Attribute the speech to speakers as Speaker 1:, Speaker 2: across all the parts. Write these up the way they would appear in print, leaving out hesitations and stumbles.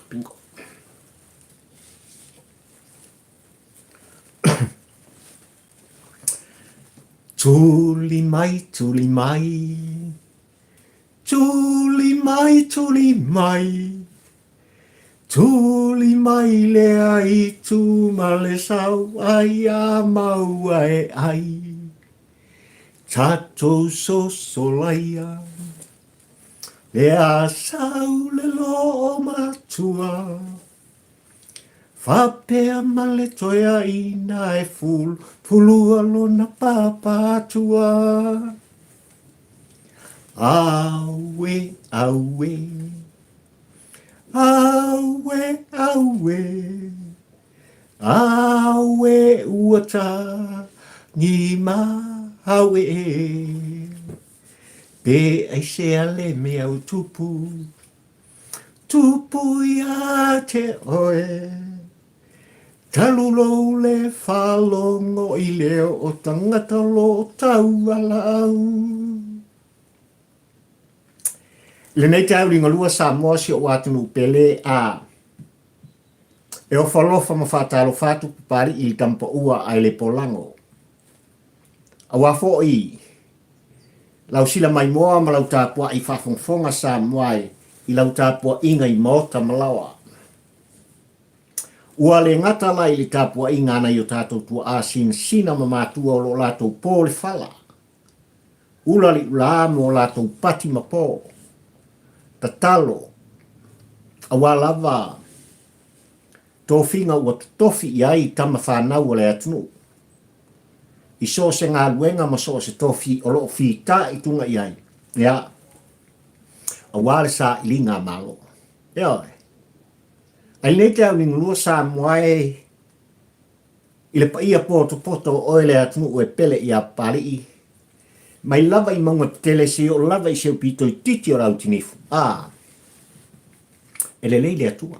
Speaker 1: Bingo. Tuli mai, tuli mai, tuli mai, tuli mai, tuli mai le aitu ma le sau ai a maua e ai. Tatou sosolaia, le a sau le loo matua. Faapea ma le toeaina e fulufulua lona pāpātua. Aue, aue, aue, aue, aue ua tagimau e. Pe aisea le mea ua tupu Tupu ia te oe, talu lou le faalogo i leo o tangata o lo o taualaau. I lenei taeao liugalua Samoa si ou atunuu pele a e ofa alofa ma faatalofa atu Papali'i i le Tamapaua ae le Polago. Aua foi Lau sila maimoa ma lau tapuai faafogafoga Samoa e i lau tapuaiga i maota ma laoa. Ua le gata la i le tapuaiga a nai o tatou tuaa sinasina ma matua o lo o latou po le fala, ula le ulā mo latou pati ma po, tatalo, aua lava tofiga ua totofi i ai tama fanau a le atunuu i so o se galuega ma so o se tofi o lo o fitaituga i ai, ia, aua le sailiga a Malo. Ioe. Ae i lenei taeao liugalua Samoa e i le paia potopoto o oe le atunuu e pele ia Papali'i, mai lava i mauga tetele seia oo lava i se upito itiiti o le autinifu, a, e lelei le Atua.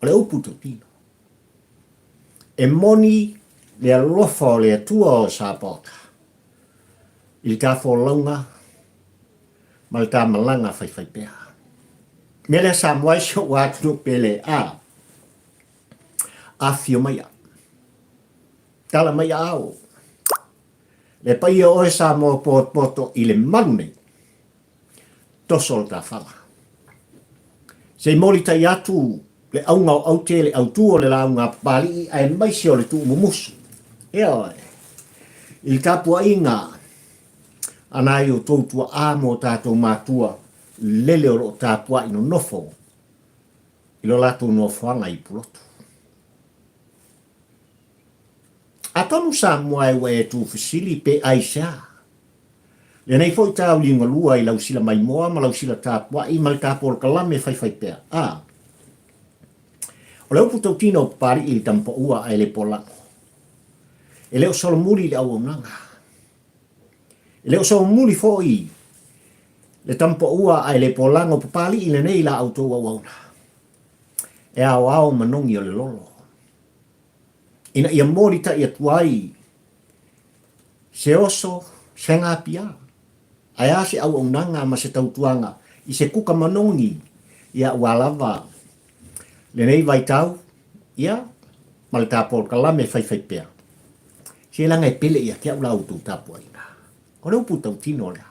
Speaker 1: O le upu tautino. E moni le alofa o le Atua o Sapaota i le ta folauga ma le ta malaga faifaipea. Mea lea Samoa e si ou atunuu pele a afifio mai a tala mai aao le paia o oe Samoa potopoto i le malu nei toso le ta fala. Se i molitai atu le auga o aute le autu o le lauga a Papali'i aemaise o le tuumumusu. Ioe. I le tapuaiga a nai o tou tuaa ma o tatou matua lele o lo o tapuai nonofo i lo latou nofoaga i Pulotu. Atonu Samoa e ua e tuufesili pe aisea Lenei foi tau liugalua i lau sila maimoa ma lau sila tapuai ma le ta polokalame faifaipea. A. O le upu tautino o Papali'i i le tamapaua ae le polago. E le o solomuli i le auaunaga. E le o solomuli foi le tamapaua ae le polago o Papali'i lenei la outou auauna. E aoao manogi o le lolo. Ina ia molitai atu ai Se oso, se gapia, ae a se auaunaga ma se tautuaga i se kuka manogi, ia ua lava lenei vaitau, ia, ma le ta polokalame faifaipea. Se leaga e pele ia te au la outou tapuaiga. O le upu tautino lea.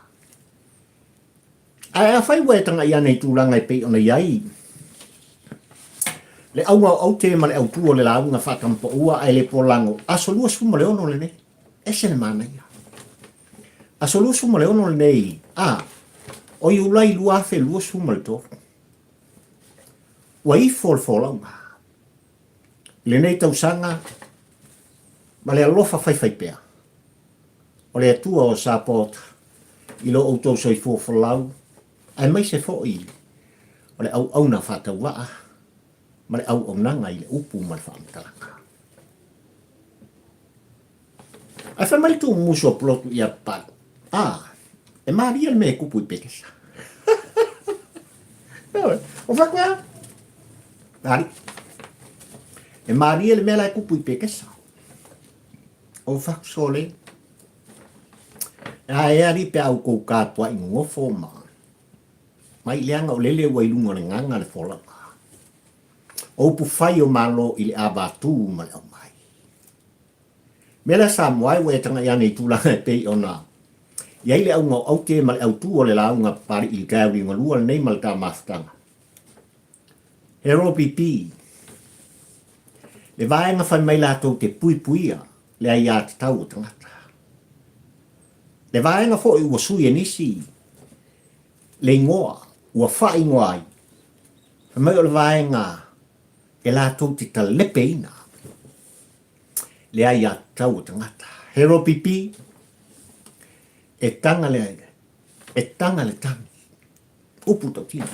Speaker 1: Ae afai ua e tagai ane i tulaga e pei ona i ai le auga o aute ma le autu o le lauga faatamapaua ae le polago, aso 26 lenei, ese le manaia. Aso 26 lenei, a, o Iulai 2023, ua ifo le folauga i lenei tausaga ma le alofa faifaipea o le Atua o Sapaota i lo outou soifua folau, aemaise foi o le auauna faatauvaa ma le auaunaga i le upu ma le faamatalaga. Ae fai mai le tuumusu o Pulotu ia Papali, A, e malie le mea e kupu i Pekesa. O fai koe a? Papali, e malie le mea la e kupu i Pekesa. O fai sole. A e ali pe au kou tapuai nonofo ma. Mai leaga o lele ua i luga o le gaga le folauga. O upu fai o Malo i le avatū ma le aumai. Mea lea Samoa e ua e tagai ane i tulaga e pei ona i ai le auga o aute ma le autū o le lauga Papali'i i le taeao liugalua lenei ma le ta mafutaga. He ROPP, le vaega fai mai latou te puipuia le aiatatau o tagata. Le vaega foi ua sui e nisi le igoa ua faaigoa ai, fai mai o le vaega e latou te talepeina le aiatatau o tagata. He ROPP, e taga le, e taga le tagi, upu tautino.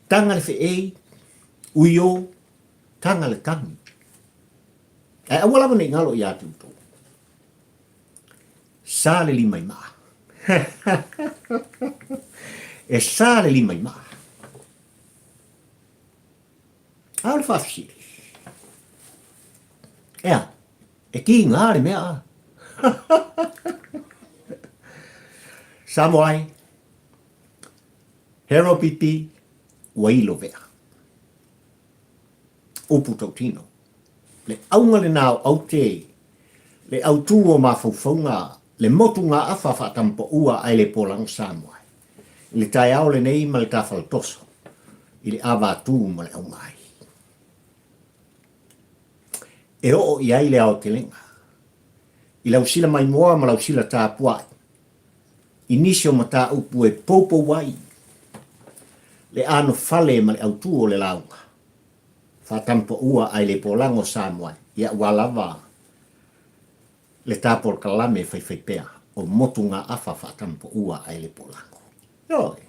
Speaker 1: Taga le feei, uio, taga le tagi. Ae aua lava ne i galo ia te outou. Sa le lima i maa. E sa le lima i maa. A o le faafesili. Ea, e kiga le mea a. Samoa ai, Hero pipi, ua ilo vea. Upu tautino. Le auga lena o aute, le autū o mafaufauga, le motugaafa faatamapaua ae le polago Samoa i le taeao lenei ma le tafalatoso i le avatū ma le auga ai. E oo i ai le aotelega i lau sila maimoa ma lau sila tapuai i nisi o mataupu e poupou ai le anofale ma le autū o le lauga faatampaua ae le polago Samoa ia ua lava le ta polokalame faifaipea o motugaafa faatampaua ae le polago. Ioe.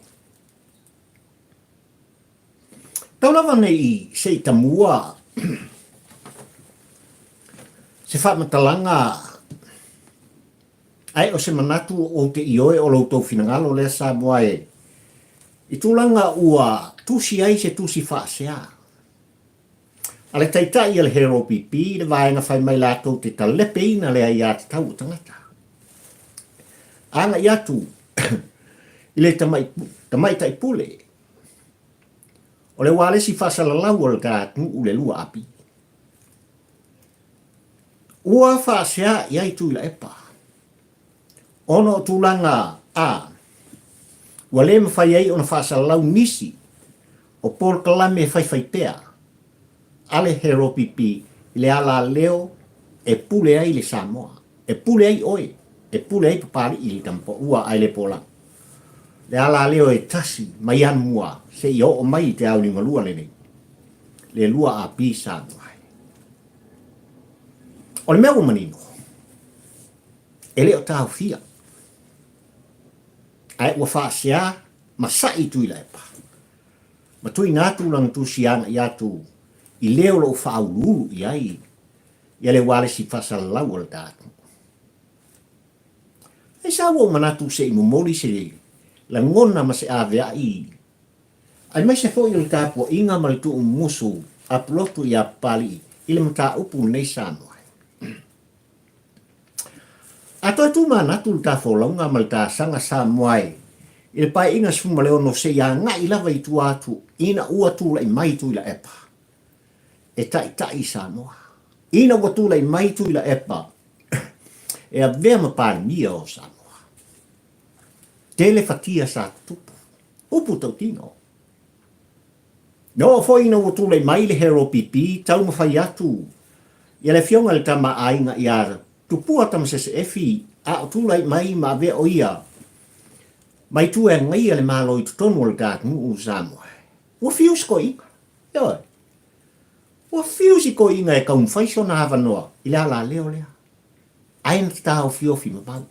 Speaker 1: Tau lava nei se i tamua se faamatalaga Ae o se manatu ou te ioe o lo outou finagalo lea Samoa e i tulaga ua tusi ai se tusi faasea a le Taitai a le HRPP i le vaega fai mai latou te talepeina le aiatatau o tagata. Agai atu i le Tamaitai Pule o le ualesi faasalalau o le atunuu le 2AP. Ua faasea i ai Tuilaepa ona o tulaga a ua le mafai ai ona faasalalau nisi o polokalame faifaipea a le HRPP i le alaleo e pule ai le Samoa, e pule ai oe, e pule ai Papali'i i le Tamapaua ae le Polaga. Le alaleo e tasi mai anamua seia oo mai i te ao liugalua lenei, le 2AP Samoa. O le mea ua manino, e le o taofia, ae ua faasea ma sa'i Tuilaepa, ma tuuina atu lana tusi agai atu i le o lo o faauluulu i ai ia le ualesi faasalalau o le ta atunuu. Aisea ua ou manatu se i momoli se lagona ma se avea'i Aemaise foi o le tapuaiga ma le tuumumusu a Pulotu iā Papali'i i le mataupu lenei Samoa. A toe tumanatu le ta folauga ma le ta saga Samoa e i le paeaiga 16 seia agai lava i tua atu ina ua tulai mai Tuilaepa e taitai Samoa. Ina ua tulai mai Tuilaepa e avea ma Palemia o Samoa. Tele fatia sa tutupu. Upu tautino. Na oo foi ina ua tulai mai le HRPP taumafai atu ia le afioga i le tama a aiga ia Tupua Tamasese Efi a o tulai mai ma avea o ia mai tu e agaia le Malo i totonu o le ta atunuu o Samoa. Ua fiu si toeaina. Ioe. Ua fiu si toeaina e taumafai sona avanoa i le alaleo lea. Ae na taofiofi mamau.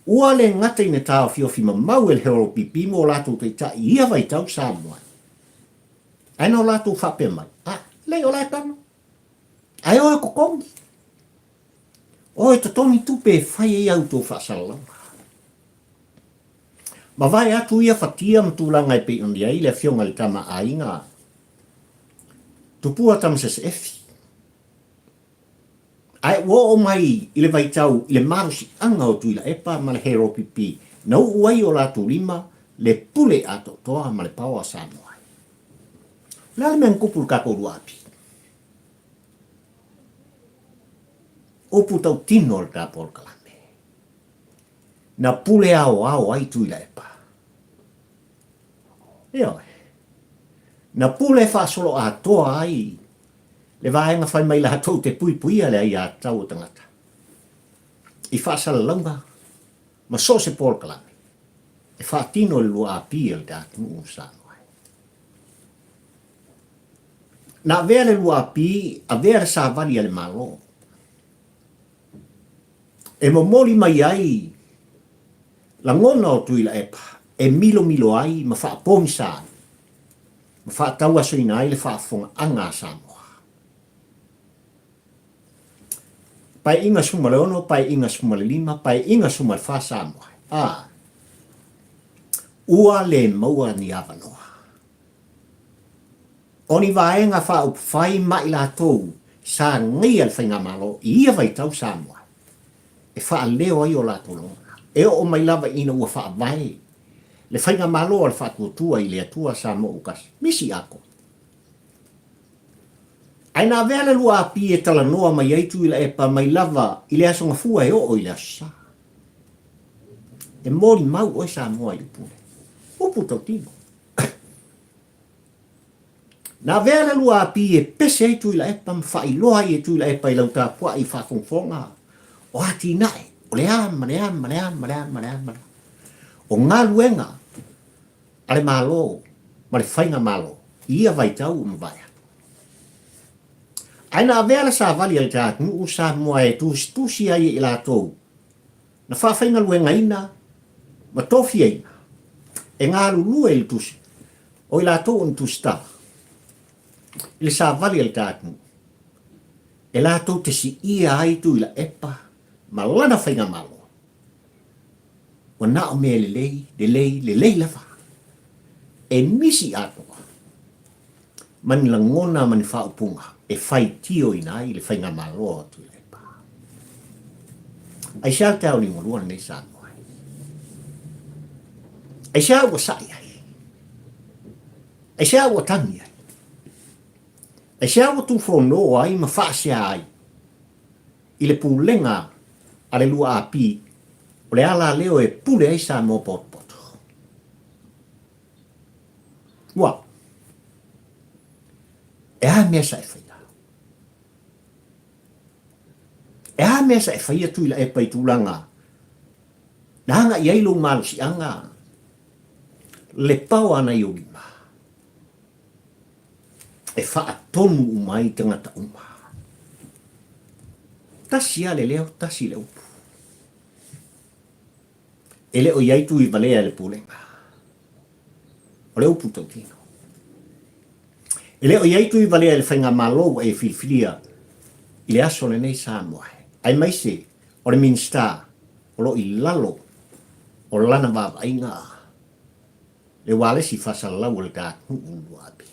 Speaker 1: Ua le gata ina taofiofi mamau e le HRPP mo latou taitai i ia vaitau Samoa, ae na o latou faapea mai, A, lei o la e tano. Ae o e totogi. O e totogi tupe e fai ai a outou faasalalauga. Mavae atu ia fatia ma tulaga e pei ona i ai le afioga i le tama a aiga Tupua Tamasese Efi. Ae ua oo mai i le vaitau i le malosiaga o Tuilaepa ma le HRPP na uu ai o latou lima Le pule atoatoa ma le paoa o Samoa. O le a le mea na tupu i le tatou luaapi? Upu tautino o le ta polokalame. Na pule aoao ai Tuilaepa. Ioe. Na pule faasoloatoa ai le vaega fai mai latou te puipuia le aiatatau o tagata i faasalalauga ma so o se polokalame e faatino i le luaapi a le atunuu o Samoa. Na avea le luaapi, avea le savali a le Malo e momoli mai ai lagona o Tuilaepa e milomilo ai ma faapogisa ai ma faatauasoina ai le faafofogaaga a Samoa. Paeaiga 16, Paeaiga 15, Paeaiga 14 Samoa, a ua le maua ni avanoa. O ni vaega faaupufai ma i latou sa gaia le Faigamalo i ia vaitau Samoa e faaleo ai o latou lagona, e oo mai lava ina ua faavae le Faigamalo a le Faatuatua i le Atua Samoa ua Tasi, misi atoa. Ae na avea le luaapi e talanoa mai ai Tuilaepa mai lava i le Aso Gafua e oo i le Aso Sa. E molimau oe Samoa i upu nei. Upu tautino. Na avea le luaapi e pese ai Tuilaepa ma faailoa ai e Tuilaepa i lau tapuai faafogafoga o atinae, o le a ma le a ma le a ma le a ma le a ma le a. O galuega a le Malo ma le Faigamalo i ia vaitau ua mavae atu. Ae na avea le savali a le atunuu Samoa e tusitusi ai e i latou na faafaigaluegaina ma tofiaina e galulue i le tusi o i latou o ni tusitala i le savali a le atunuu e latou te siia ai Tuilaepa ma lana Faigamalo. Ua na o mea lelei, lelei, lelei lava. E misi atoa ma ni lagona ma ni faaupuga e faitioina ai le Faigamalo a Tuilaepa. Aisea le taeao liugalua lenei Samoa ai? Aisea ua sa'i ai? Aisea ua tagi ai? Aisea ua tufono ai ma faasea ai i le pulega a le 2AP, o le ala leo e pule ai Samoa potopoto. Ua. E a mea sa e faia? E a mea sa e faia Tuilaepa i tulaga na agai ai lou malosiaga le pao ana i ou lima? E faatonu uma ai tagata uma. Tasi lava le leo, tasi le upu. E le o i ai tuivalea i le pulega. O le upu tautino. E le o i ai tuivalea i le faigamalo ua e filifilia i le aso lenei Samoa, aemaise o le Minisita o lo o i lalo o lana vaavaaiga le ualesi faasalalau o le atunuu Luapi.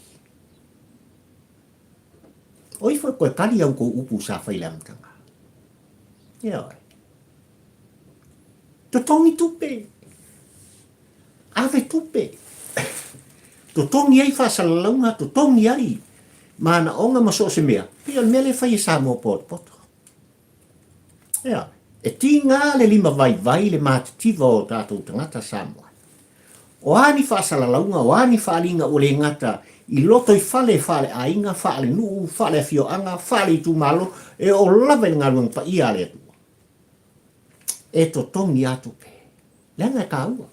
Speaker 1: O ifo e toe tali au tou upu sa fai i le amataga. Ioe. Totogi tupe. Ave tupe. Totogi ai faasalalauga, totogi ai manaoga ma so o se mea. Pei o le mea lea e fai e Samoa potopoto. Ioe. E tiga le limavaivai le matitiva o tatou tagata Samoa. O a ni faasalalauga, o a ni faaaliga ua le gata i lotoifale faaleaiga, faalenuu, faaleafioaga, faale-itumalo, e oo lava i le galuega paia a le Atua. E totogi a tupe. Leaga e taua.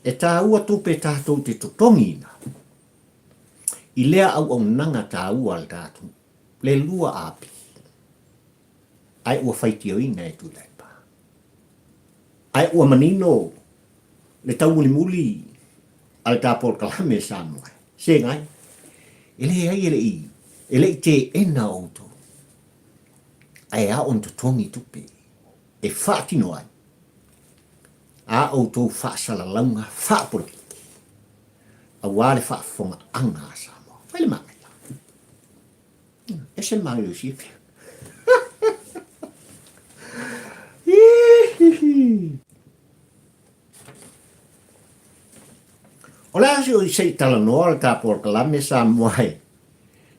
Speaker 1: E taua tupe tatou te totogiina i lea auaunaga taua a le tatou le 2AP. Ae ua faitioina e Tuilaepa. Ae ua manino le taumulimuli a le ta polokalame Samoa. Segai, e leai e le i, e le i teena outou, ae ao ona totogi tupe e faatino ai a outou faasalalauga faapolokiki aua le faafofogaaga a Samoa. Fai le manaia. Ese le manaia o siefia. O le a se i talanoa le ta polokalame Samoa e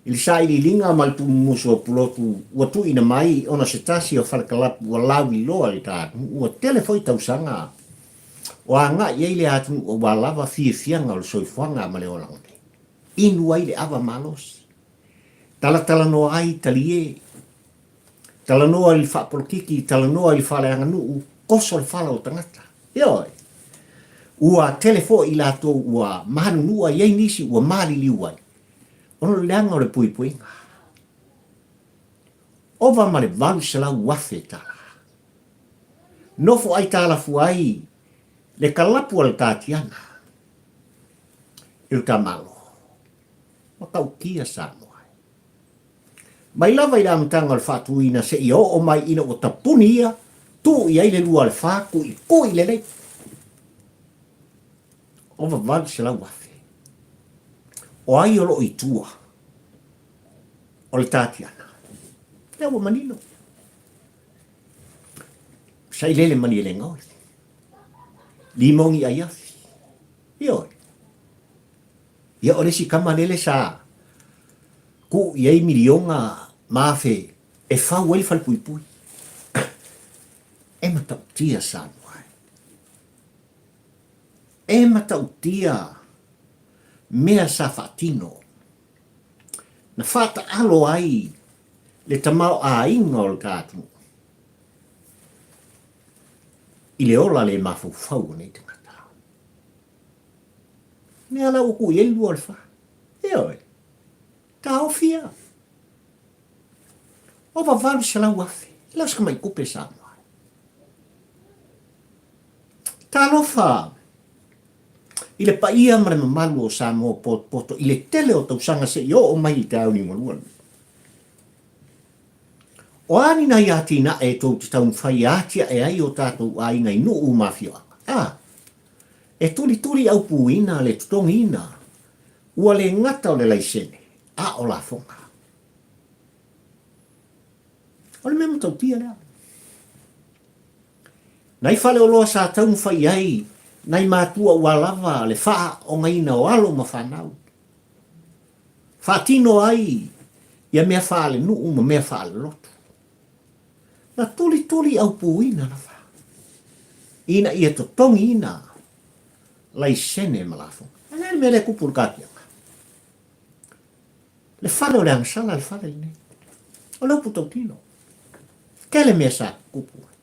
Speaker 1: i le sailiiliga ma le tuumumusu o Pulotu ua tuuina mai ona se tasi o falekalapu ua lauiloa i le ta atunuu ua tele foi tausaga o agai ai le atunuu aua lava fiafiaga o le soifuaga ma le olaga nei. Inu ai le ava malosi. Talatalanoa ai talie. Talanoa i le faapolokiki, talanoa i le faaleaganuu, koso le fala o tagata. Ioe. Ua tele foi i latou ua manunua i ai nisi ua maliliu ai, ona o le leaga o le puipuiga. Ova ma le $800,000 tala. Nofo aitalafu ai le kalapu a le Tatiana i le Tamalo. Matautia Samoa. Mai lava i le amataga o le faatuina seia oo mai ina ua tapuni ia, tuu i ai le lua o le fa, kuikui lelei. Ova 800,000. O ai o loo i tua? O le Tatiana. Lea ua manino. Sailele Malielegaoi. Limogi Aiafi. Ioe. Ia o le isi tama lele sa tuu i ai miliona ma afe e fau ai le falepuipui. E matautia Samoa e. E matautia mea sa faatino na faataalo ai le tamaoaiga o le ta atunuu i le ola le mafaufau o nei tagata. Mea la ua tuu i ai le lua o le fa. Ioe. Taofi ia. Ova 800,000. E le o se tamai tupe Samoa. Talofa i le paia ma le mamalu o Samoa potopoto i le tele o tausaga seia oo mai i le taeao liugalua lenei. O a ni nai atinae tou te taumafai e atiae ai o tatou aiga i nuu ma afioaga? A. E tulituli aupuina le totogiina ua le gata o le laisene, a o lafoga. O le mea matautia lea. Nai faleoloa sa taumafai ai nai matua ua lava le faaaogaina o alo ma fanau. Faatino ai ia mea faalenuu ma mea faalelotu. Na tulituli aupuina lava ina ia totogiina laisene ma lafoga. A o le a le mea lea e tupu i le katiaga? Le fale o le agasala le fale lenei. O le upu tautino. Tele mea sa tutupu ai.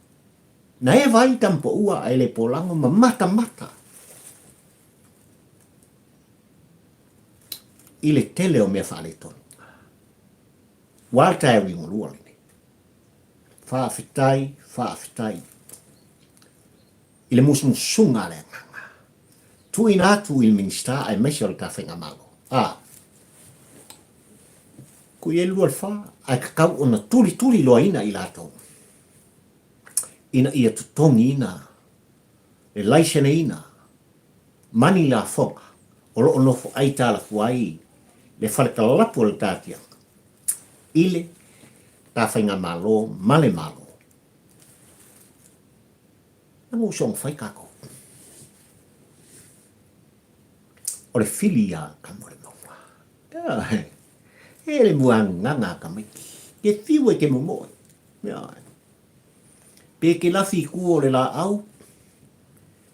Speaker 1: Na eva ai tamapoua a e le polago ma matamata i le tele o mea faaletonu. Ua le taeao liugalua lenei. Faafetai, faafetai i le musumusuga a le Agaga. Tuuina atu i le Minisita aemaise o le ta Faigamalo. A. Tuu i ai le lua le fa, ae tatau ona tulituli loaina i latou ina ia totogiina le laiseneina ma ni lafoga o lo o nofo aitalafu ai le fale kalapu o le Tatiaga i le ta Faigamalo ma le Malo. Lana ua soona fai tatou. O le fili ia a tama o le mauga. E le muagaga a tamaiti. Ke fiu e ke momoe. Pe ke lafi i tua o le laau,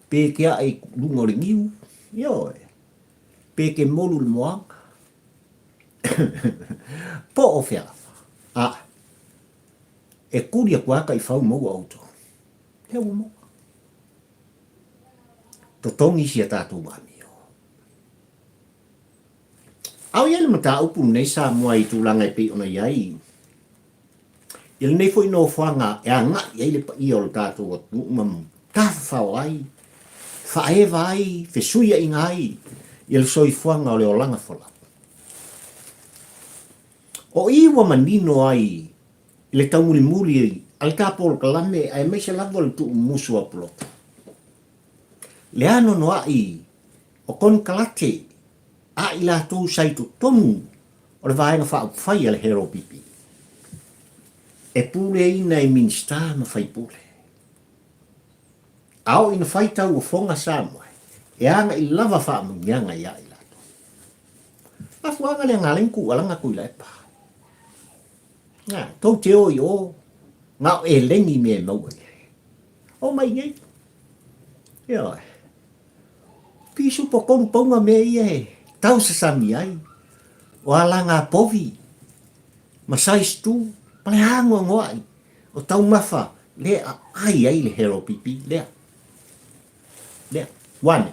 Speaker 1: pe ke ae i luga o le niu, ioe, pe ke molu i le moana. Po o fea lava. A, e kuli aku lava taifau maua outou. Lea ua maua. Totogi si a tatou amio. A o i ai le mataupu lenei Samoa i tulaga e pei ona i ai i lenei foi nofoaga e agai ai le paia o le tatou atunuu ma tafafao ai, faaeva ai, fesuiaiga ai i le soifuaga o le olaga folau. O i ua manino ai i le taumulimuli a le ta polokalame aemaise lava le tuumumusu o Pulotu, le anoanoai o konekarate a i latou sa i totonu o le Vaega Faaupufai a le HRPP, e puleaina e Minisita ma Faipule. A oo ina fai tauofoga Samoa, E agai lava faamanuiaga ia i latou. Mafuaaga lea na ala ai ona tuualaga Tuilaepa. Na, tou te o i o, na o eleni mea e maua i ai. O mai nei. Ioe. Pisupo kolu pauna mea ia e tausasami ai. O alaga povi ma size tu, ma le anoanoai o taumafa le aai ai le hero pipi lea. Lea, ua ane.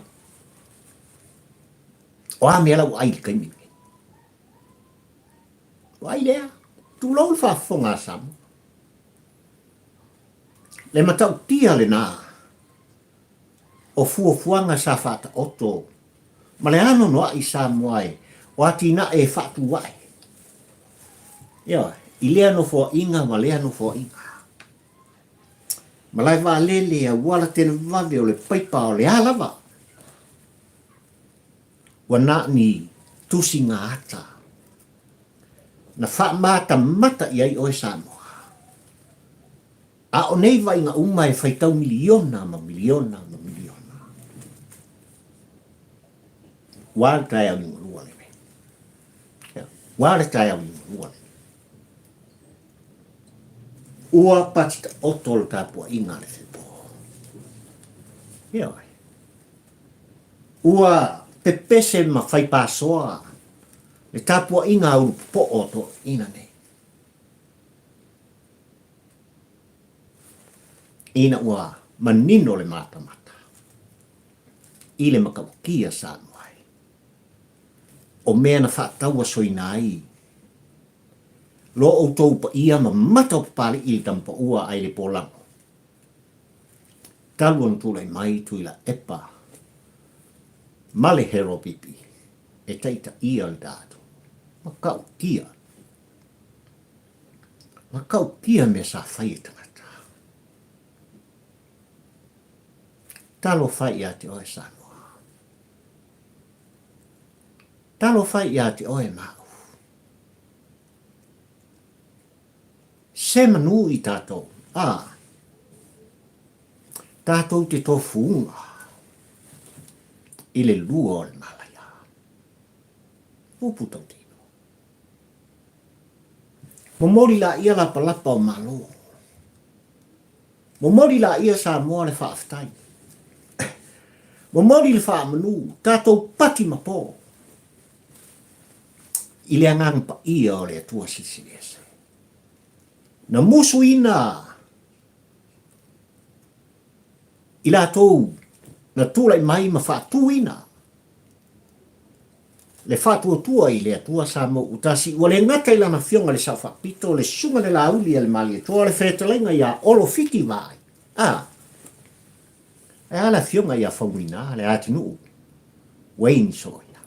Speaker 1: O a mea la ua ai i le taimi lenei? Ua ai lea. Tulou le faafofoga a Samoa. Le matautia lena o fuafuaga sa faataoto ma le anoanoai i Samoa e o atinae e faatu ae. Ioe, i lea nofoaiga ma lea nofoaiga. Malae vaalele, auala televave o le paipa o le a lava. Ua na ni tusiga ata na faamatamata i ai oe Samoa. A o nei vaaiga uma e faitau miliona ma miliona ma miliona. Ua le taeao liugalua lenei. Ua le taeao liugalua lenei. Ua pati taoto le tapuaiga a le Fepo. Ioe. Ua pepese ma faipasoa le tapuaiga a Ulupopoo o toeaiina nei. Ina ua manino le matamata i le matautia Samoa ai, o mea na faatauasoina ai lo outou paia ma mata o Papali'i i le Tamapaua ai le Polago, talu ona tulai mai Tuilaepa ma le Heropipi e taitaia le tatou matautia. Matautia mea sa fai e tagata. Talofa ia te oe Samoa. Talofa ia te oe Ma'u. Se manu i tatou, a, tatou te tofuga i le lua o le malaia. Upu tautino. Momoli laia lapalapa o Malo. Momoli laia Samoa le faafetai. Momoli le faamanu, tatou pati ma po i le Agaga Paia o le Atua Silisili Ese. Na musuina i latou na tulai mai ma faatuina le faatuatua i le Atua Samoa ua tasi, ua le gata i lana Afioga i le Sao Faapito, le Susuga i le Laauli a le Malietoa, le Fetalaiga ia Olo Fiti Vaai, a, ae a le Afioga ia Faumuina, le Atinuu Wayne Soina,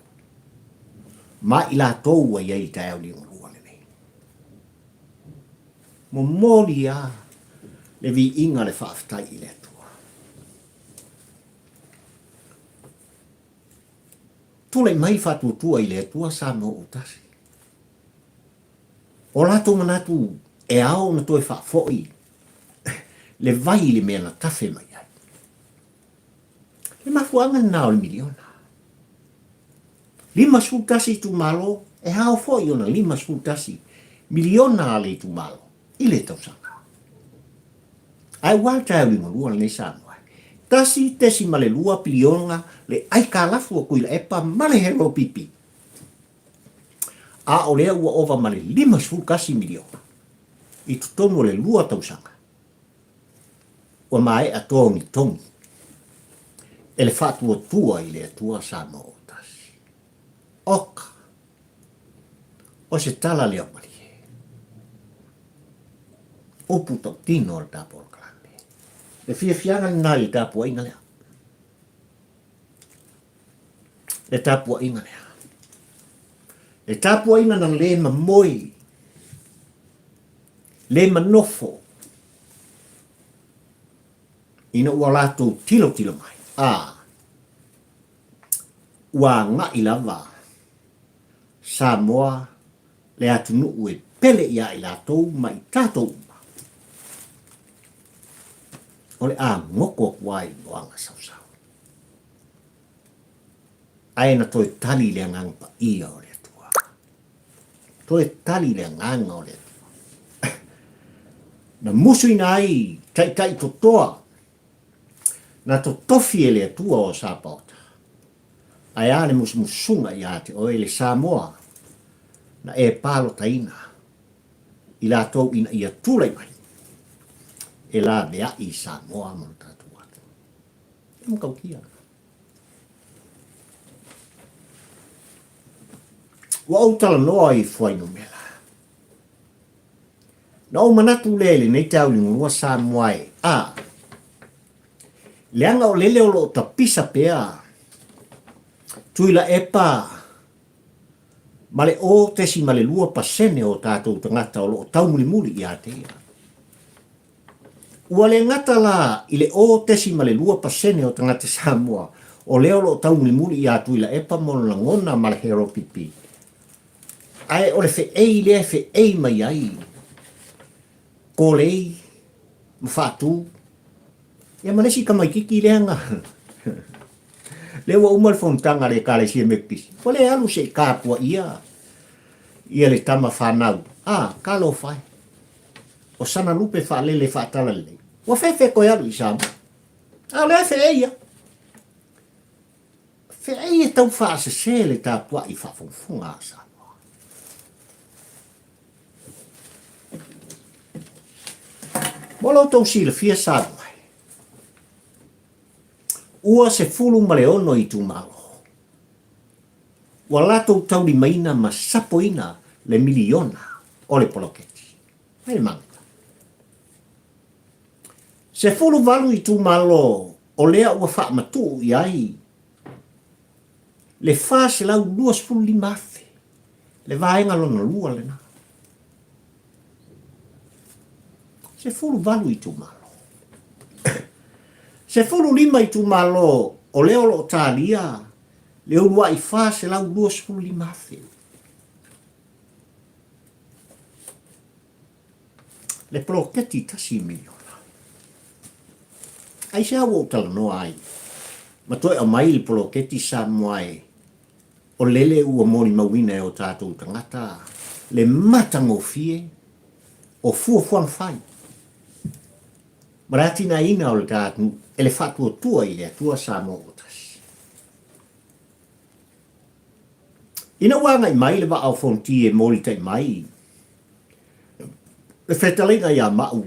Speaker 1: ma i latou ua i ai i le taeao liugalua lenei. Momoli a le viiga le faafetai i le Atua. Tulai mai faatuatua i le Atua Samoa ua tasi. O latou manatu e ao ona toe faafoi le vai i le mea na tafe mai ai. Le mafuaaga lena o le miliona. 51 itumalo, e ao foi ona 51 miliona a le itumalo i le tausaga. Ae ua le taeao liugalua lenei Samoa. 1.2 piliona le aikalafu o Tuilaepa ma le Hello-PP. A o lea ua ova ma le 51 miliona i totonu o le lua tausaga ua maea togitogi e le faatuatua i le Atua Samoa ua tasi. Oka! O se tala lea malie. Upu tautino o le ta polokalame. Le fiafiaga lena i le tapuaiga lea. Le tapuaiga lea. Le tapuaiga na le mamoe, le manofo, ina ua latou tilotilo mai, a, ua agai lava Samoa le atunuu e pele ia i latou ma i tatou uma. O le a goto atu ai i moaga sausau. Ae na toe tali i le Agaga Paia o le Atua. Toe tali i le Agaga o le Atua. Na musuina ai taitai totoa, na totofi e le Atua o Sapaota. Ae a le musumusuga ia te oe le Samoa na e palotaina i latou ina ia tulai mai e laveai i Samoa ma lo tatou atunuu. E matautia. Ua ou talanoa i fuainumera. Na ou manatu lea i lenei taeao Samoa e a leaga o lele o lo o tapisa pea Tuilaepa ma le 0.2% o tatou tagata o lo o taumulimuli ia te ia. Ua le gata la i le 0.2% o tagata Samoa o lea o lo o taumulimuli ia Tuilaepa ma lona lagona ma le HRPP, ae o le feei lea e feei mai ai Kolei ma Faatu, ia ma le isi tamaititi lea na lea ua uma le fonotaga a le Ekalesia Metotisi, ua le alu se i tapuaia ia le tama fanau, a, talofa e. O sana lupe faalele faatalalelei, ua fefe toe alu i Samoa. A o lea e feei lava. Feei e tau faasese le tapuai faafogafoga a Samoa. Mo lo outou silafia Samoa, ua 16 itumalo ua latou taulimaina ma sapoina le miliona o le poloketi. Mai le maga. 18 itumalo o lea ua faamatuu i ai le 425,000, le vaega lona lua lena. 18 itumalo. 15 itumalo o lea o lo o talia le uluai 425,000. Le poloketi $1 miliona. Aisea ua ou talanoa ai ma toe aumai le poloketi Samoa e o lele ua molimauina e o tatou tagata le matagofie o fuafuaga fai ma le atinaeina o le ta atunuu e le faatuatua i le Atua Samoa ua tasi. Ina ua agai mai le vaa o Fonoti e molitai mai le fetalaiga ia Maʻu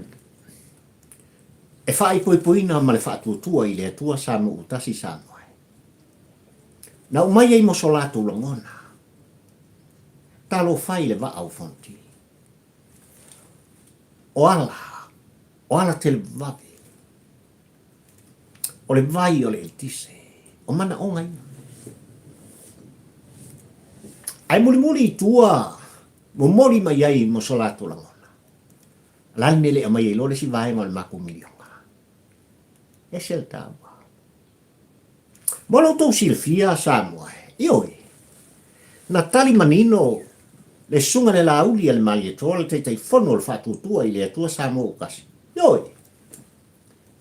Speaker 1: e faaipoipoina ma le faatuatua i le Atua Samoa ua tasi Samoa e. Na aumai ai mo so latou lagona. Talofa i le vaa o Fonoti. O ala, o ala televave. O le vai o le eletise, o manaoga ia. Ae mulimuli i tua, momoli mai ai mo so latou lagona. O le a le mea e le aumai ai loa le isi vaega o le matou miliona? Ese le taua. Mo lo outou silafia, Samoa e, ioe, na tali manino le Susuga i le Laauli a le Malietoa, le Taitaifono o le Faatuatua i le Atua Samoa ua Tasi. Ioe,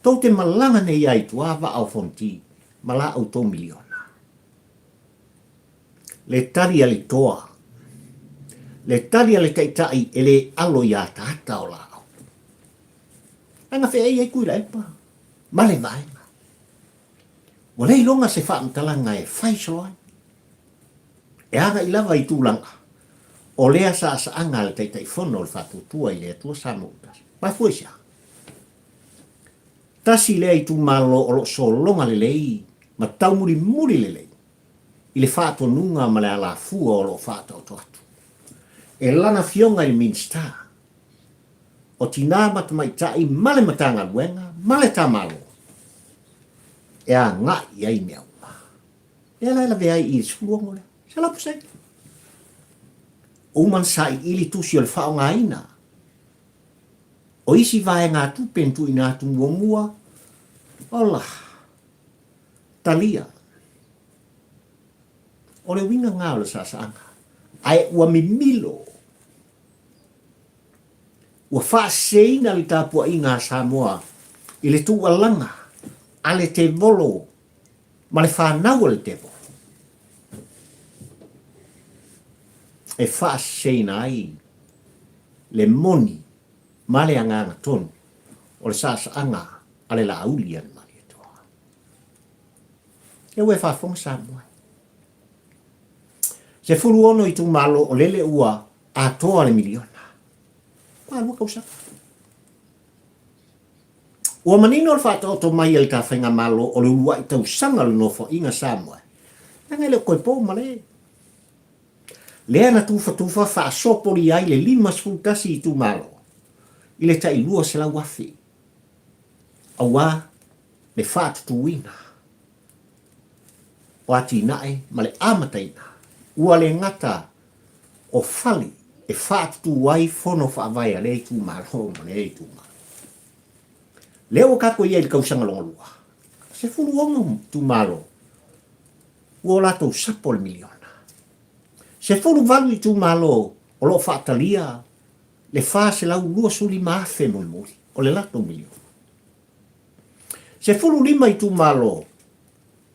Speaker 1: tou te malaga nei lava i tua vaa o Fonoti ma la outou miliona. Le tali a le toa, le tali a le taitai e le alo i ataata o laau. Ae na feei ai Tuilaepa ma le vaega. Ua le iloga se faamatalaga e fai solo ai. E agai lava i tulaga o lea saasaaga a le Taitaifono o le Faatuatua i le Atua Samoa ua tasi. Mafua i se a? Tasi lea itumalo o lo o sologa lelei ma taumulimuli lelei i le faatonuga ma le alafua o lo o faataoto atu e lana Afioga i le Minisita o Tinā ma Tamaitai ma le Matagaluega ma le Tamalo e agai i ai mea uma. Lea la e lavea ai i le 16 lea, 100%. Uma na sailiili tusi o le faaaogaina o isi vaegatupe na tuuina atu muamua, ola, talia. O le uiga lena o le saasaaga, ae ua mimilo, ua faaseseina le tapuaiga a Samoa i le tuualaga a le tevolo ma le fanau a le tevolo. e faaseseina ai le moni ma le agaga tonu o le saasaaga a le Laauli a le Malietoa. Ia ua e faafofoga Samoa e. 16 itumalo o lele ua atoa le miliona. Ua tausaga. Ua manino le faataoto mai a le ta Faigamalo o le uluai tausaga o le Nofoaiga Samoa, leaga e le o toe po ma le. Lea na tufatufa faasopolia ai le 51 itumalo i le tai 200,000 aua le faatutuina o atinae ma le amataina ua le gata o fale e faatutu ai fono faavae a lea itumalo ma lea itumalo. Lea ua tatou i ai i le tausaga lona lua, 16 itumalo ua o latou sapo le miliona. 18 itumalo o lo o faatalia le 425,000 mulimuli o le latou miliona. 15 itumalo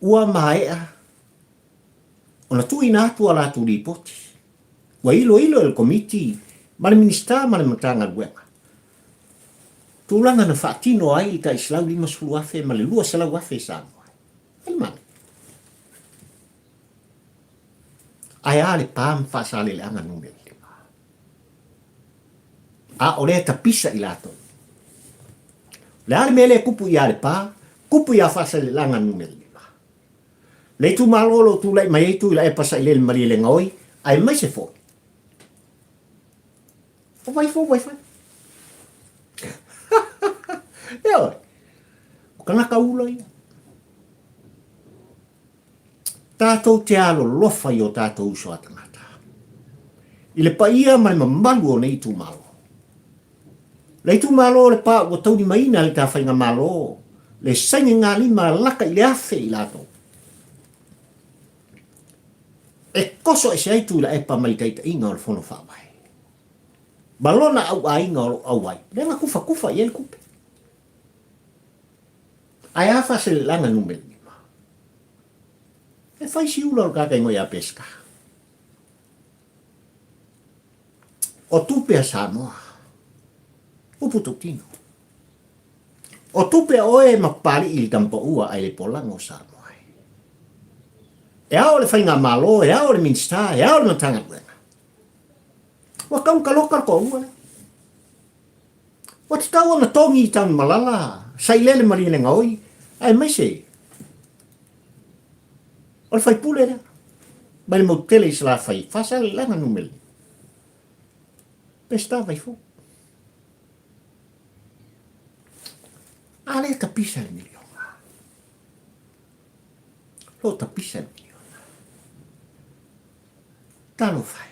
Speaker 1: ua maea ona tuuina atu a latou lipoti. Ua iloilo e le Komiti ma le Minisita ma le Matagaluega tulaga na faatino ai le tai $150,000 ma le $200,000 Samoa. Ai male. Ae a le pa ma Faasaleleaga numera 5? A o lea e tapisa i latou. O le a le mea lea e kupu ia Lepa, kupu ia Faasaleleaga numera 5? Le itumalo o lo o tulai mai ai Tuilaepa Sailele Malielegaoi, aemaise foi o Vaifou Vaifai. Ioe, o kanaka ula ia. Tatou te alolofa i o tatou uso a tagata. I le paia ma le mamalu o nei itumalo. Le itumalo o Lepa ua taulimaina e le ta faigamalo le sainigalima laka i le 1000 i latou. E koso ese ai Tuilaepa mai le taitaiga o le Fono Faavae. Ma lona auaiga o lo o auai, lea na kufakufa i ai le tupe. Ae a Faaselelaga numera 5? E fai si ula o le tagata igoa ia Peseta. O tupe a Samoa. Upu tautino. O tupe a oe ma Papali'i i le Tamapaua ae le polaga o Samoa e. E ao le Faigamalo, e ao le Minisita, e ao le Matagaluega. Ua tau taloka le toalua lea. Ua tatau ona togi i Tanumalala, Sailele Malielegaoi, aemaise o le faipule lea mai le motu tele i Salafai, Faasaleleaga numera Peseta Vaifou. A lea tapisa le miliona. Lo tapisa le miliona. Talofa e.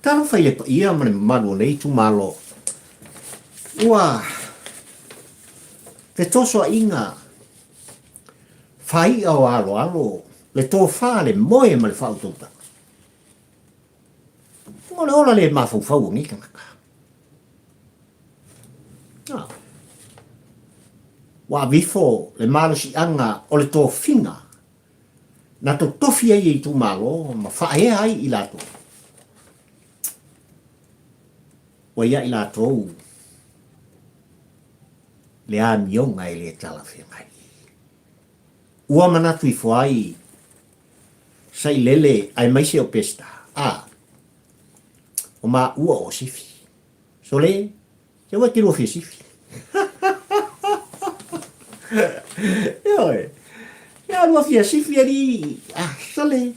Speaker 1: Talofa i le paia ma le mamalu o nei itumalo. Ua fetosoaina faai'a o aloalo le tofa, le moe ma le faautautaga. O le ola le mafaufau o nei tagata. Ah. Ua avifo le malosiaga o le tofiga na totofi ai e itumalo ma faaea ai i latou. Ua ia i latou le amioga e le talafeagai. Ua manatu ifo ai Sailele aemaise o Peseta, a, o maua o Sifi. Sole, Ia ua te lua fia sifi. Ioe. Ia lua fia sifi alii. Ah, sole.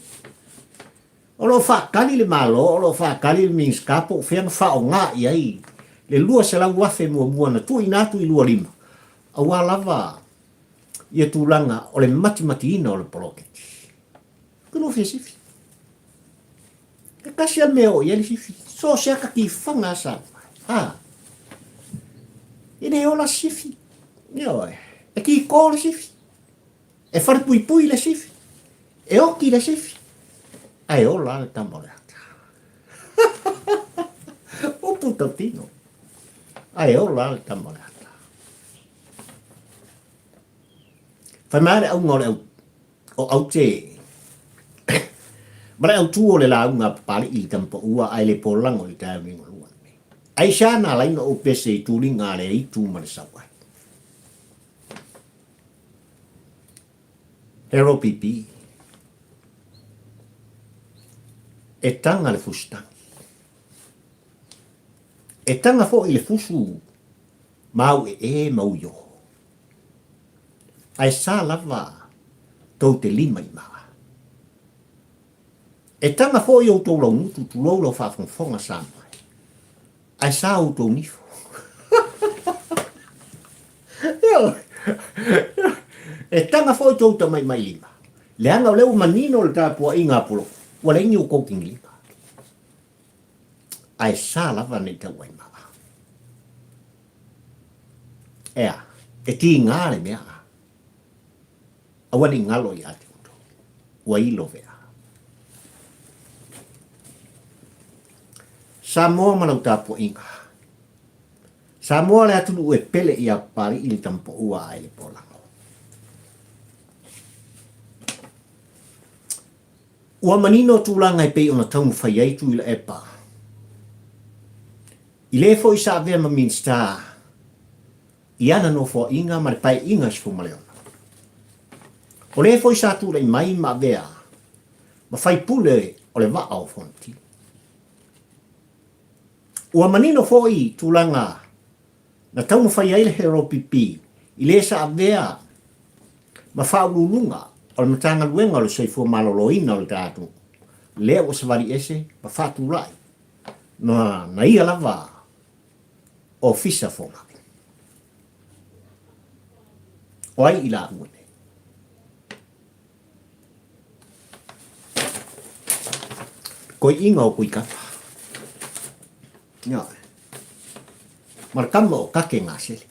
Speaker 1: O lo o faatali le Malo, o lo o faatali le Minisita po o fea na faaaoga i ai le 200,000 muamua na tuuina atu i 25, aua lava ia tulaga o le matimatiina o le poloketi. Te lua fia sifi. E tasi a mea o i ai le sifi. So o se ata tifaga a sa. A. E le ola sifi. Ioe. E kiko le sifi. E wharepuipui le sifi. E oki le sifi. Ae ola le tama o le ata. Upu tautino. Ae ola le tama o le ata. Whai mai le aunga o le au o aute. Ma le autū o le lauga a Papali'i i le Tamapaua ae le polago i le taeao liugalua lenei. Aisea na ala ai ona ou pese i tuliga a le aitu ma le sauai? Hero PP. E taga le fusitagi. E taga foi le fusu mauee ma uioho. Ae sa lava tou te lima i maa. E taga foi outou laugutu tulou lau faafogafoga Samoa e. Ae sa outou nifo. E taga foi tou tamaimailima, leaga o lea ua manino le tapuaiga a Poloku, ua leai ni outou tigilima. Ae sa lava ne i tauai maa. Ea, e tiga le mea a. Aua ne i galo ia te outou. Ua ilo vea. Samoa ma lau tapuaiga. Samoa le atunuu e pele ia Papali'i le Tamapaua ae le Polago. Ua manino tulaga e pei ona taumafai ai Tuilaepa. I le foi sa avea ma Minisita i ana nofoaiga ma le Paeaiga 16. O le foi sa tulai mai ma avea ma faipule o le Vaa o Fonoti. Ua manino foi tulaga na taumafai ai le HRPP i le sa avea ma faauluuluga o le Matagaluega o le Soifua Maloloina o le tatou lea ua savali ese ma faatulai na na ia lava Ofisa Fomai. O ai i laua nei? Koiʻiga o Kuikafa. Ioe. Ma le kama o Kake Gasele.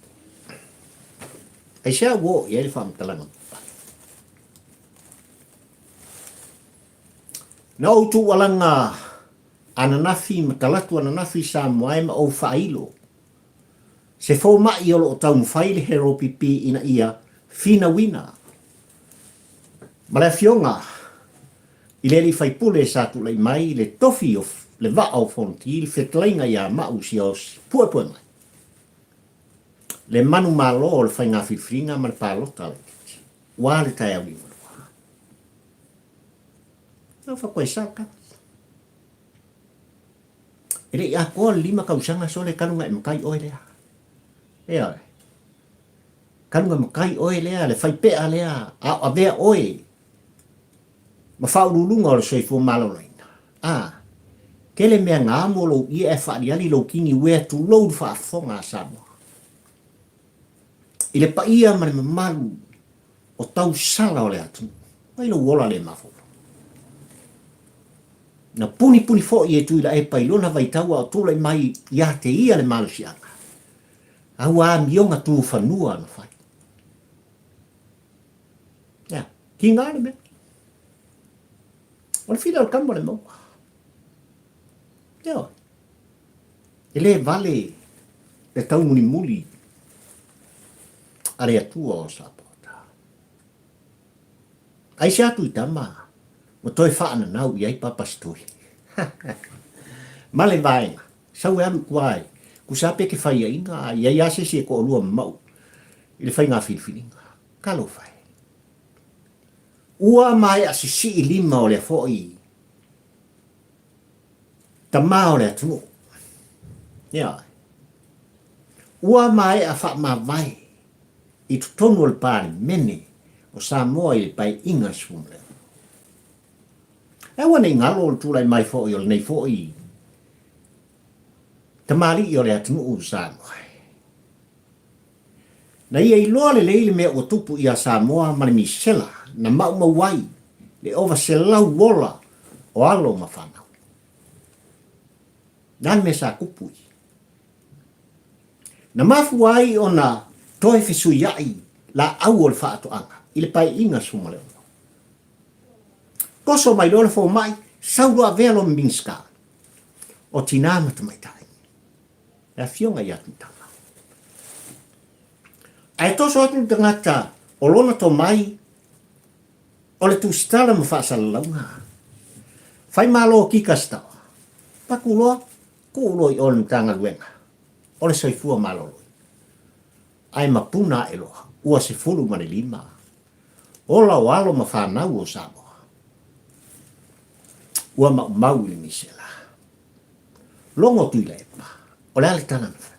Speaker 1: Aisea ua oo i ai le faamatalaga papale? Na ou tuualaga ananafi ma talatu ananafi Samoa e ma ou faailo se fomai o lo o taumafai le HRPP ina ia finauina ma le afioga i le alii faipule sa tulai mai le tofi o le vaa o Fonoti le fetalaiga ia Maʻu Siaosi puepue mai le manumalo o le faiga filifiliga ma le palota laitiiti ua le taeao liugalua. Nau fakoesa ka. E le i atoa le lima tausaga sole talu na e matai oe lea. Ioe. Talu na matai oe lea, le faipea lea, a o avea oe ma faauluuluga o le soifua maloloina. A, tele mea na amo lou ie ae faaliali lou kini uea tulou le faafofoga a Samoa. I le paia ma le mamalu o tausala o le atunuu. Mai lou ola le mafaufau. Na punipuni foi e Tuilaepa i lona vaitau a o tulai mai ia te ia le malosiaga. A ua amioga tu fanua na fai. Ea, ki ngā le mea. O le fila o le kama o le maua. Ioe. E le vale le taumulimuli a le Atua o Sapota. Aisea atu i tama ua toe faananau i ai Papasitoi. Ma le vaega, sau e alu i tua e tusa pe ke faiaina a i ai a se isi e toalua ma mau i le faiga filifiliga. Talofa e. Ua maea sisii lima o lea foi tama o le atunuu. Ioe. Ua maea faamavae i totonu o le Palemene o Samoa i le Paeaiga 16. Aua ne i galo le tulai mai foi o lenei foi tamalii o le atunuu o Samoa. Na ia iloa lelei le mea ua tupu ia Samoa ma le misela na maumau ai le ova selau ola o alo ma fanau. Na le mea sa tupu i. Na mafua ai ona toe fesuiaʻi laau o le faatoaga i le Paeaiga 16. Toso mai loa le fomai, sau loa avea lona Minisita o Tinā ma Tamaitai, le Afioga ia Tuitama. Ae toso atu le tagata o lona tomai o le tusitala ma faasalalauga. Fai malo kika se taoa. Paku loa, tuu loa i o le Matagaluega o le Soifua Maloloina. Ae mapuna ae loa, ua 15 ola o alo ma fanau o Samoa. Ua maumau i le misela. Logo Tuilaepa, o le a le tala na fai?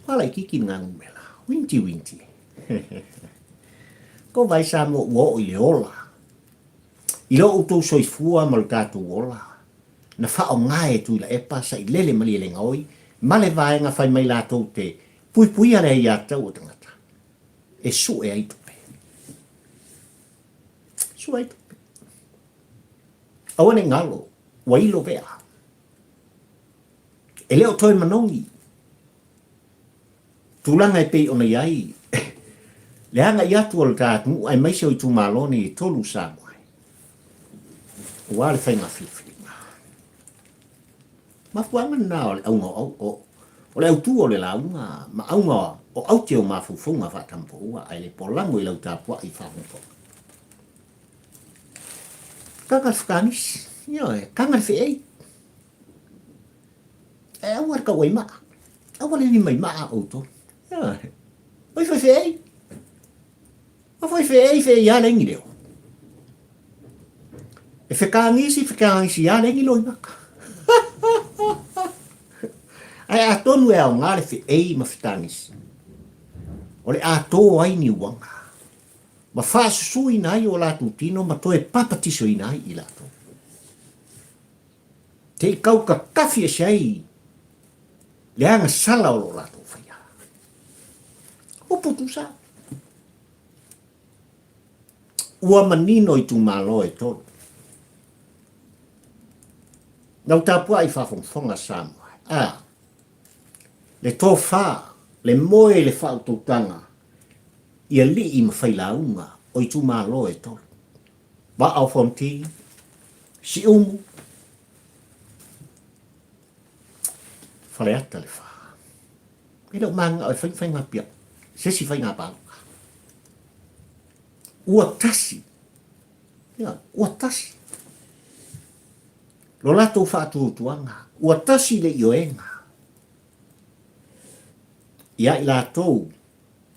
Speaker 1: Ua laititi le gagumela. Winti winti. Ko vai Samoa ua oo i le ola. I lo outou soifua ma lo tatou ola, na faaaoga e Tuilaepa, Sailele ma Lielegaoi ma le vaega fai mai latou te puipuia le aiatatau o tagata e sue ai tupe. Sue ai tupe. Aua ne i galo, ua ilo vea. E le o toe manogi tulaga e pei ona i ai le agai atu o le ta atunuu aemaise o itumalo nei e tolu Samoa ai, aua le faiga filifiliga. Mafuaaga lena o le auga o, o le autu o le lauga ma auga o aute o mafaufauga faatamapaua ae le polago i lau tapuai faafogafoga. Kanga le whakanisi, ioe, kanga le wheei. E aua le kauai maa. Aua le lima i maa outou. Ioe. Oi whai wheei. A whai wheei wheei a lengi leo. E whekaangisi whekaangisi a lengi loi maka. Ae atonu e ao ngā le wheei ma whekaangisi. O le atō ai ni uanga. Ma whaasusuina ai o lātou tino ma toe papatisoina ai i lātou. Te i kau ka kawhi ese ai le agasala o lo latou whaia. Upu tusa. Ua manino i tumalo e tolu. Nau tapua i whafongafonga Samoa. A, le tōwhā, le moe le whautautanga, i alii ma whailāunga o i tumalo e tolu. Vaa o Fonti, Siumu, Faleata le wha. E le o maanga o e whai whai ngā pia, se si whai ngā pāloka. Ua tasi, ia, ua tasi. Lo latou whaatuatuanga, ua tasi le ioenga. Ia i latou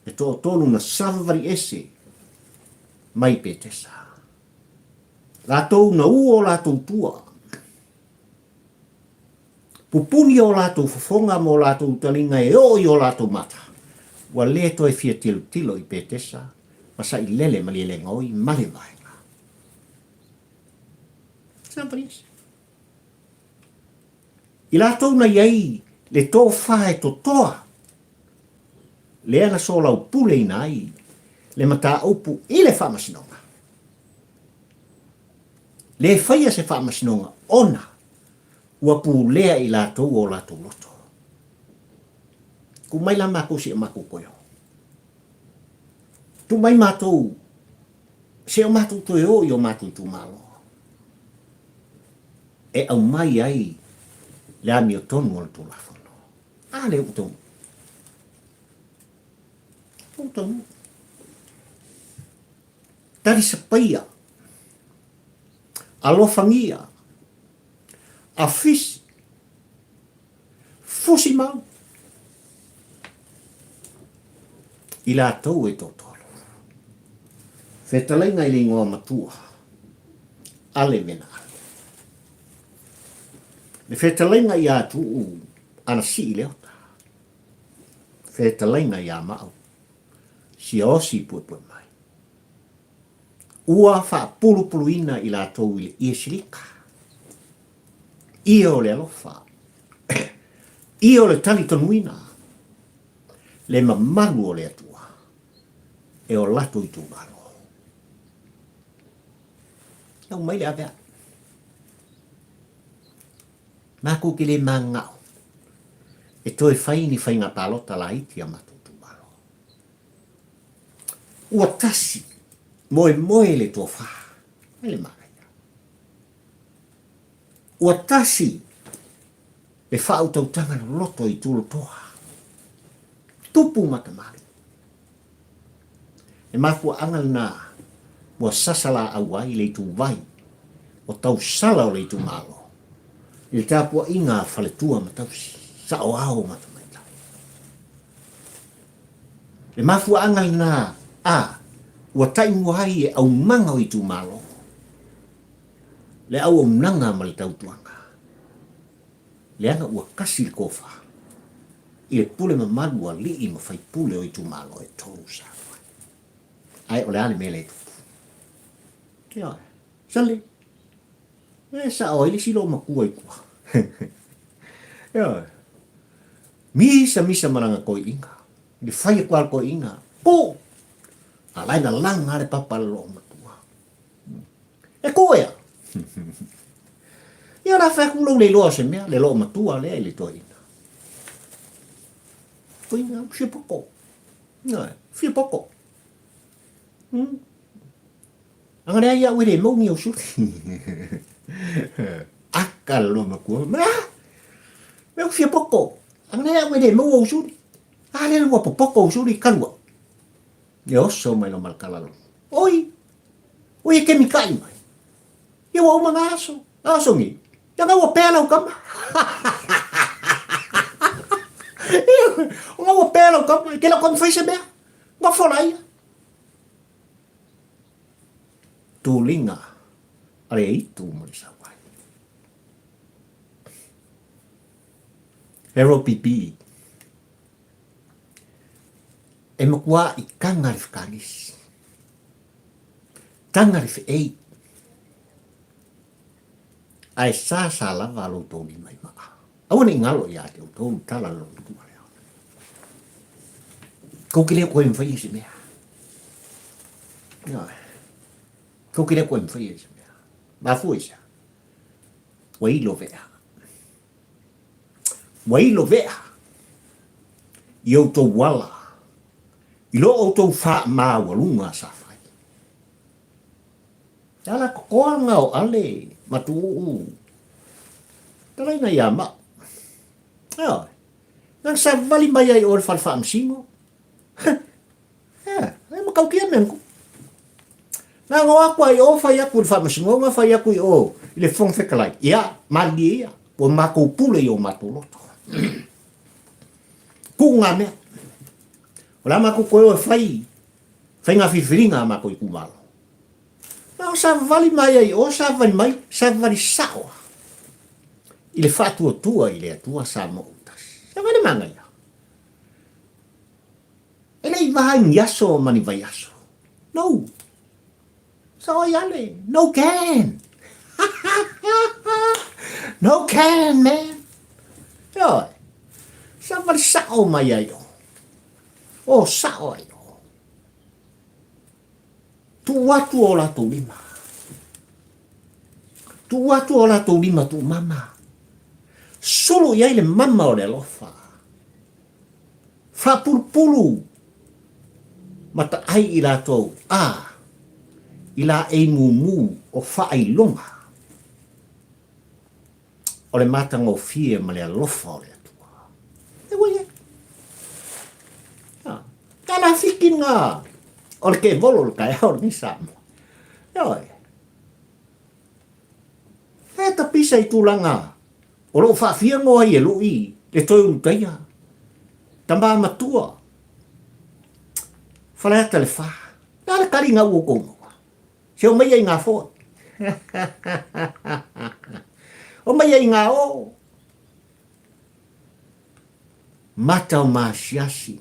Speaker 1: e toatolu na savavali ese mai Petesa. Latou na ua o latou tua. Pupuni o latou fofoga ma o latou talinga e oo i o latou mata. Ua le toe fia tilotilo i Petesa ma Sailele ma Lielegaoi ma le vaega. Savavali ese. I latou na i ai le tofa e totoa, lea na soalaupuleina ai le mataupu i le faamasinoga. Le faia se faamasinoga ona ua pulea i latou o latou loto. Tuu mai la matou se i o matou toe o. Tuu mai matou se i o matou toe o i o matou itumalo. E aumai ai le amiotonu o le Tulafono. A lea ua taunuu. Ua taunuu. Talisapaia, alofagia, afisi, fusi mau i latou e toatolu. Fetalaiga i le igoa matua, Ale Mena Ale. Le fetalaiga ia Tuuu ana sii Leota. Fetalaiga ia Maau, sia osi puepue mai. Ua faapulupuluina i latou i le ie silika, ie o le alofa, ie o le talitonuina, le mamalu o le Atua e o latou itumalo. Lau mai le ave ae. Matou te le mananao e toe fai ni faiga palota laiti a matou itumalo. Ua tasi, moemoe le tofa. Ai le manaia. Ua tasi le faautautaga loloto i Tulotoa. Tupu ma tamalii. Le mafuaaga lena ua sasa laau ai le ituvai. o tausala o le itumalo i le tapuaiga a faletua ma tausi, saoao ma tamaitai. Le mafuaaga lena a ua taimua ai e aumaga o itumalo le auaunaga ma le tautuaga, leaga ua kasi le tofa i le pule mamalu a alii ma faipule o itumalo e tolu Samoa. Ae o le a le mea lea e tupu? Ioe. Sale. E sao ai le isi loomatua i tua. Ioe. Misa misa ma lana toeaina. I le fai atu a le toeaina, Pu! A la e lalaga le papa a le loomatua. E ku ea? Ia o le a fai atu lou le iloa o se mea, le loomatua lea i le toeaina. Toeaina, fia poto. Ioe, fia poto. Hmm. Aga lea ia ue le mau ni au suli. Aka le loomatua. Mea! Mea fia poto. Aga lea ue le mau au suli. A le lua popoto au suli kalua. E oso mai lo malakala lo. Oi! Oi e kemi kai mai. Ia ua uma ngā aso. Aso ngi. Ia ngā ua pēa lau kama. Ia, ngā ua pēa lau kama. Ke lau kama whai se mea. Ngā whola ia. Tūlinga a le itu mo le sauai. He ro pipi. E makuā i tanga le whakanisi. Tanga le wheei. Ae sāsā lava lo tou lima i maa. Aua ne i ngalo ia te outou tala lo matua lea. Kou ke lea koe mwhai e se mea. Ioe. Kou ke lea koe mwhai e se mea. Mafua i sa. Ua ilo vea. Ua ilo vea i outou ala, i lo outou faamaualuga sa fai. E ala kokoaga o Ale ma Tuuu, talaina ia Ma'u. Ioe, nana savali mai ai oe le fale faamasino. Ea, e matautia mea na. Na ngo aku ai o fai aku i le faamasinoga, fai aku i o i le Fofoga Fetalai. Ia, malilie ia, ua matou pule i o matou loto. Kuu ngā mea. O le a matou toe o e fai, fai ngā filifiliga a matou itumalo. Na o savavali mai ai o, savavali mai, savavali sao i le faatuatua i le Atua Samoa Autasi. Savali manaia. E le i vaha i ni aso ma ni vaiaso. No. Sao ai ale. No can. No can, man. Ioe. Savali sao mai ai o. O sao ai o. Tuu atu o latou lima. Tuu atu o latou lima tuumama. Sulu i ai le mama o le alofa. Faapulupulu mataʻai i latou, a i laei mumu o faailoga o le matagofie ma le alofa o le Atua. E ua i ai. Ka la fiki ngā o le kevolo o le taeao lenei Samoa. Ioe. E tapisa i tulaga O lo o faafiago ai e luʻi le toe ulutaia, tama matua, Faleata le fa. Le a le kaliga ua outou maua? Se o mai ai ngā foe. O mai ai ngā o. Mata o maasiasi.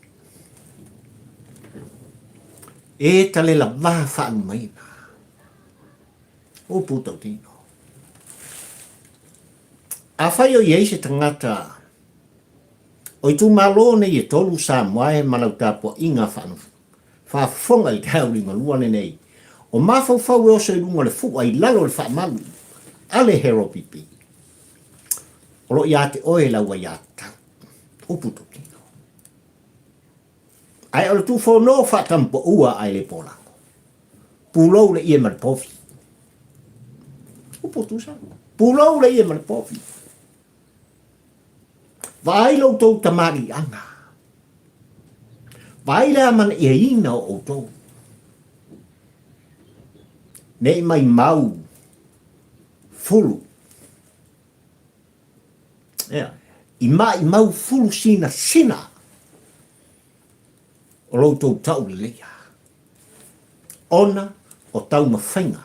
Speaker 1: E tale la va whaalumaina. O Pūtautino. Afai o i ai se tangata o itumalo nei e tolu Samoa e ma lau tapuaiga faafofoga i te aulimalua lenei, o mafaufau e oso i luga o le fua i lalo o le faamalu a le Heropipi, o lo o ia te oe lau aiatatau. O Pūtautino. Ae o le tuufono faatamupoua ae le polago. Pulou le ie ma le povi. Upu tusa. Pulou le ie ma le povi. Vaai lo outou tamaliiaga. Vaai le amanaiaina o outou. Nei mai mau. Fulu. Ea, i maʻimau fulu sinasina o lo outou tauleleia, ona o taumafaiga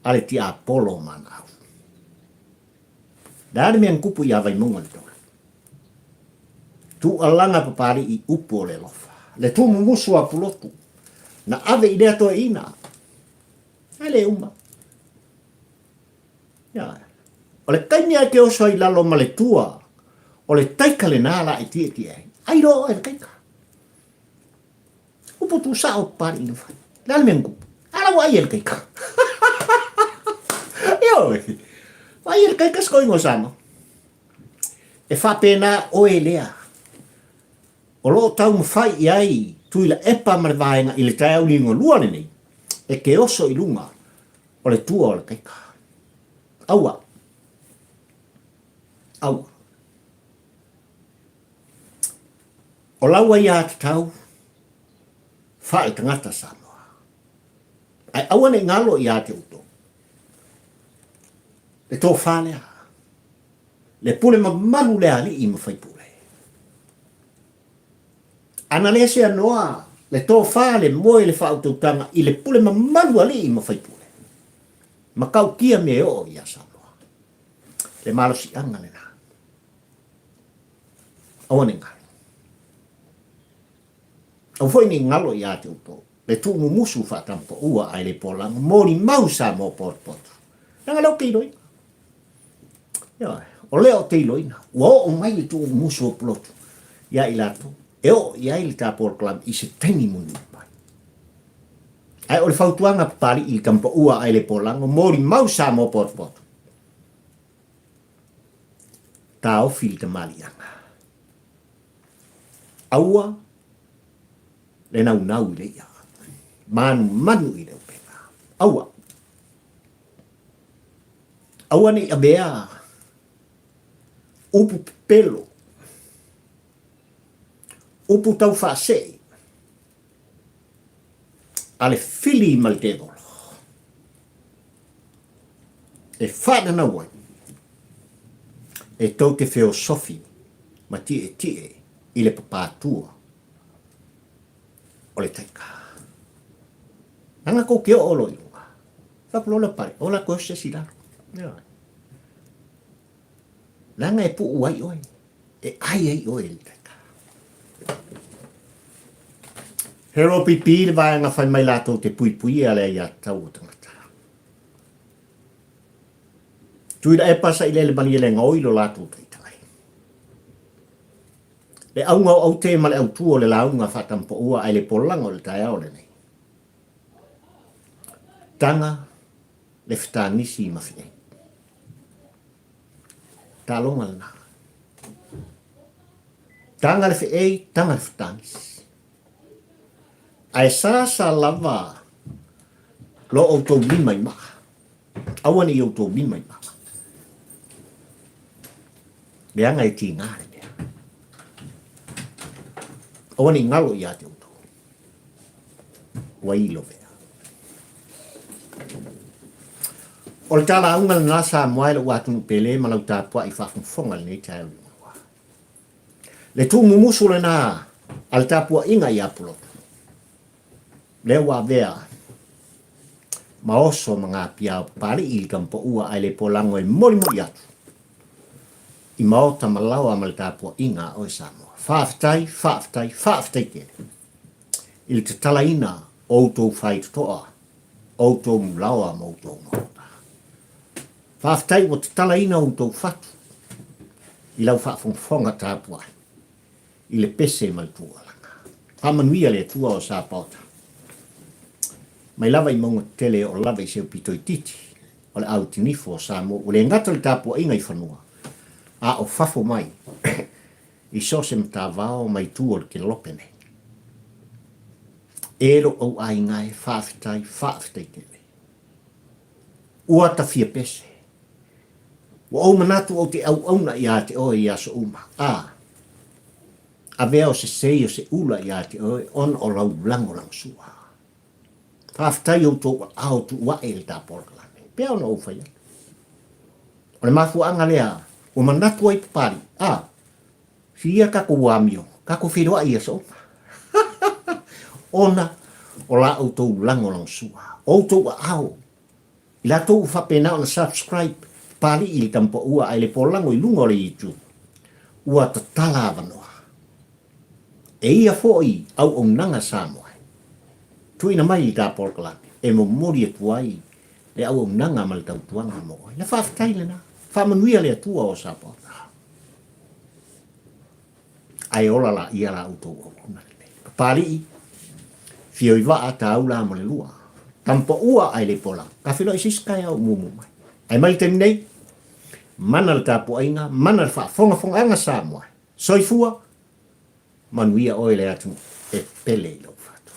Speaker 1: a le tiapolo o Manaau. Le a le mea na tupu iā Vaimauga i le tolu? Tuualaga Papalii upu o le alofa, le tuumumusu a Pulotu, na ave i lea toeaina, ae le uma. Ia, o le taimi lava e te oso ai i lalo ma le tua, o le taika lena la e tietie ai. Ai loa oe i le taika. Upu tuusao Papalii na fai. Le a le mea na tupu? A la ua ai e le taika. Ioe. Ua ai e le taika se toeaina o Samoa. E faapena oe lea. O lo o taumafai i ai Tuilaepa ma le vaega i le taeao liugalua lenei, e te oso i luga o le tua o le taika. Aua. Aua. O lau aiatatau faale-tagata Samoa. Ae aua ne i galo ia te outou le tofa lea, le pule mamalu lea a alii ma faipule. Ana le seanoa le tofa, le moe, le faautautaga i le pule mamalu a alii ma faipule, matautia mea e oo ia Samoa. Le malosiaga lena. Aua ne i galo. Aua foi ne i galo ia te outou le tuumumusu faatampaua ae le polaga molimau Samoa potopoto. Leaga lea ou te iloina. Ioe, o lea ou te iloina, ua oo mai le tuumumusu o Pulotu ia i latou, e oo i ai le ta polokalame i se taimi mulimuli mai. Ae o le fautuaga a Papalii i le tampaua ae le polaga, molimau Samoa potopoto. Taofi le tamaliiaga. Aua le naunau i le i'a. Manumanu i le upega. Aua. Aua ne i avea upu pepelo, upu taufaasee a le fili ma le tevolo e faananau ai e tou te feosofi ma tietie i le papatua o le taika. Leaga tou te oo loa i luga, fai atu loa lea pale, ola toe se isi i lalo. Leaga e puu ai oe, e ai ai oe i le taika. He ropipi le vaega fai mai latou te puipuia le aiatatau o tagata. Tuilaepa sailele malie le gaoi lo latou taitai. Le auga o aute ma le autu o le lauga faatampaua ae le polaga o le taeao lenei. Taga le fetagisi ma fe'ei. Taloga lena. Taga le fe'ei, taga le fetagisi. Ae sasa lava lo outou lima i maa. Aua ne i outou lima i maa. Leaga e tiga le mea. Aua ne i galo ia te outou. Ua ilovea. O le talauga lena Samoa e lou atunuu pele ma lau tapuai faafogafoga i lenei taeao liugalua. Le tuumumusu lena a le tapuaiga ia Pulotu, lea ua avea ma oso ma gapia o Papalii i le Tamapaua ae le polago e molimoli atu i maota ma laoa ma le tapuaiga a oe Samoa. Faafetai, faafetai, faafetai tele i le tatalaina o outou faitotoa, outou laoa ma outou maota. Faafetai ua tatalaina outou fatu i lau faafogafoga tapuai i le pese ma le tuualaga. Faamanuia le Atua o Sapaota. Mai lava i mauga tetele e oo lava i se upito itiiti o le au tinifo o Samoa ua le gata le tapuaiga i fanua a o fafo mai i so o se matavao ma itu o le kelope nei. E lou au aiga e, faafetai, faafetai tele. Ua tafia pese. Ua ou manatu ou te auauna iā te oe i aso uma, a avea o se sei o se ula iā te oe ona o lau lagolagosua. Faafetai outou aao tuuaʻe i le ta polokalame. Pea ona ou fai atu. O le mafuaaga lea ua manatu ai Papalii, a, si ia tatou amio, tatou feiloai i aso uma. Ona o la outou lagolagosua, outou aao, i latou ua faapena ona subscribe Papalii i le Tamapaua ae le polago i luga o le YouTube, ua tatala avanoa. E ia foi auaunaga Samoa e tuuina mai i ta polokalame e momoli atu ai le auaunaga ma le tautuaga mo oe. Na faafetai lena. Faamanuia le Atua o Samoa. Ae ola laia la outou auauna lenei. Papalii, fio i vaa, taula mo le lua. Tampaua ae le pola. Ka feiloai se isi taeao mumu mai. Ae mai le taimi nei, mana le tapuaiga, mana le faafogafogaaga Samoa. Soifua, manuia oe le atunuu e pele i lou fatu.